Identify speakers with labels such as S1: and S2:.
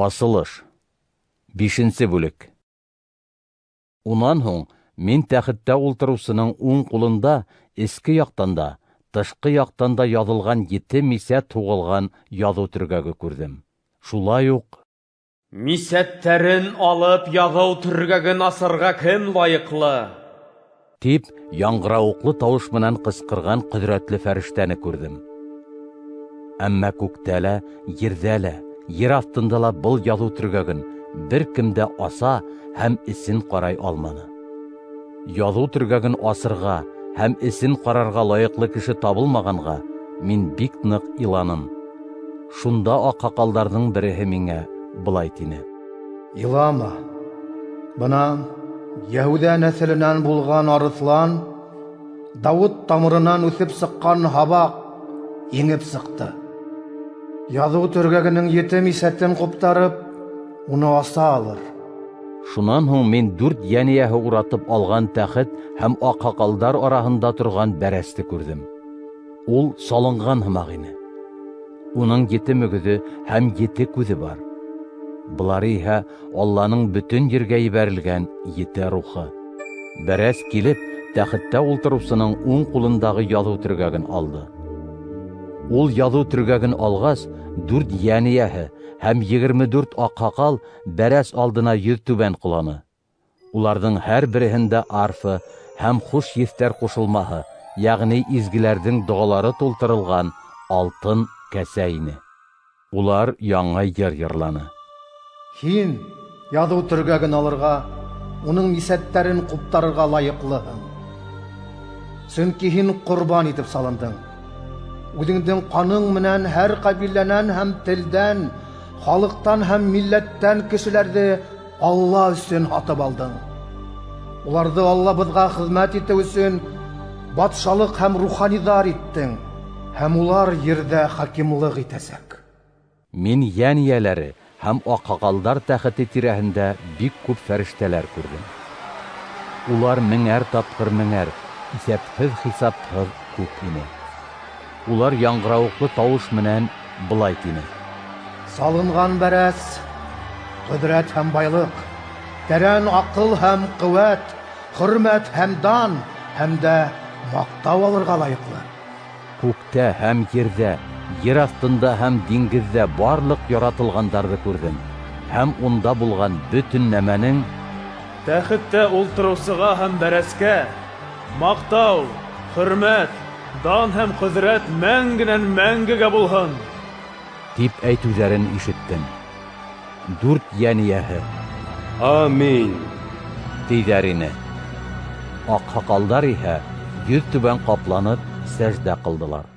S1: Асылыш. Бишенсе бүлек. Унан һуң мин тәхеттә ултырыусының уң ҡулында эске яҡтан да, тышҡы яҡтан да яҙылған ете мисәт һуғылған яҙыу төргәге күрҙем. Шулай уҡ
S2: Мисәттәрен алып яҙыу төргәген асырға кем лайыҡлы?
S1: Тип яңғырауыҡлы тауыш менән ҡысҡырған ҡөҙрәтле фәрештәне күрҙем. Әммә күктә лә, ерҙә лә, ер аҫтында ла был яҙыу төргәген бер кем дә аса һәм эсен ҡарай алманы. Яҙыу төргәген асырға һәм эсен ҡарарға лайыҡлы кеше табылмағанға, мин бик ныҡ иланым. Шунда аҡһаҡалдарҙың береһе миңә былай тине:
S3: Илама. Бына Йәһүҙә нәҫеленән булған арыҫлан, Дауыт тамырынан үҫеп сыҡҡан һабаҡ еңеп сыҡты. Яҙыу төргәгенең ете мисәтен ҡуптарып, уны аса алыр.
S1: Шунан һуң мин дүрт йән эйәһе уратып алған тәхет һәм аҡһаҡалдар араһында торған бәрәсте күрҙем. Ул салынған һымаҡ ине. Уның ете мөгөҙө һәм ете күҙе бар. Былары иһә Алланың бөтөн ергә ебәрелгән ете рухы. Бәрәс килеп, тәхеттә ултырыусының уң ҡулындағы яҙыу төргәген алды. Ул яҙыу төргәген алғас, дүрт йән эйәһе һәм 24 аҡһаҡал бәрәс алдына йөҙ түбән ҡоланы. Уларҙың һәр береһендә арфа һәм хуш еҫтәр ҡушылмаһы, йәғни изгеләрҙең доғалары тултырылған алтын кәсә ине. Улар яңы йыр йырланы.
S3: Һин яҙыу төргәген алырға, уның мисәттәрен ҡуптарырға лайыҡлыһың. Сөнки һин ҡорбан итеп салындың. Үҙеңдең ҡаның менән һәр ҡәбиләнән һәм телдән, халыҡтан һәм милләттән кешеләрҙе Алла өсөн һатып алдың. Уларҙы Аллабыҙға хеҙмәт итеү өсөн батшалыҡ һәм руханиҙар иттең, һәм улар ерҙә хакимлыҡ итәсәк.
S1: Мин йән эйәләре һәм аҡһаҡалдар тәхете тирәһендә бик күп фәрештәләр күрҙем. Улар меңәр тапҡыр меңәр, иҫәпһеҙ-хисапһыҙ күп ине. Улар яңғырауыҡлы тауыш менән былай тине:
S3: Салынған бәрәс, ҡөҙрәт һәм байлыҡ, тәрән аҡыл һәм ҡеүәт, хөрмәт һәм дан һәм дә маҡтау алырға лайыҡлы.
S1: Күктә һәм ерҙә, ер аҫтында һәм диңгеҙҙә барлыҡ яратылғандарҙы күрҙем, һәм унда булған бөтөн нәмәнең
S2: Тәхеттә ултырыусыға һәм бәрәскә маҡтау, хөрмәт, дан һәм ҡөҙрәт мәңгенән мәңгегә булһын!
S1: Тип әйтеүҙәрен ишеттем. Дүрт йән эйәһе:
S4: Амин!
S1: Тиҙәр ине. Аҡһаҡалдар иһә йөҙ түбән ҡапланып сәждә ҡылдылар.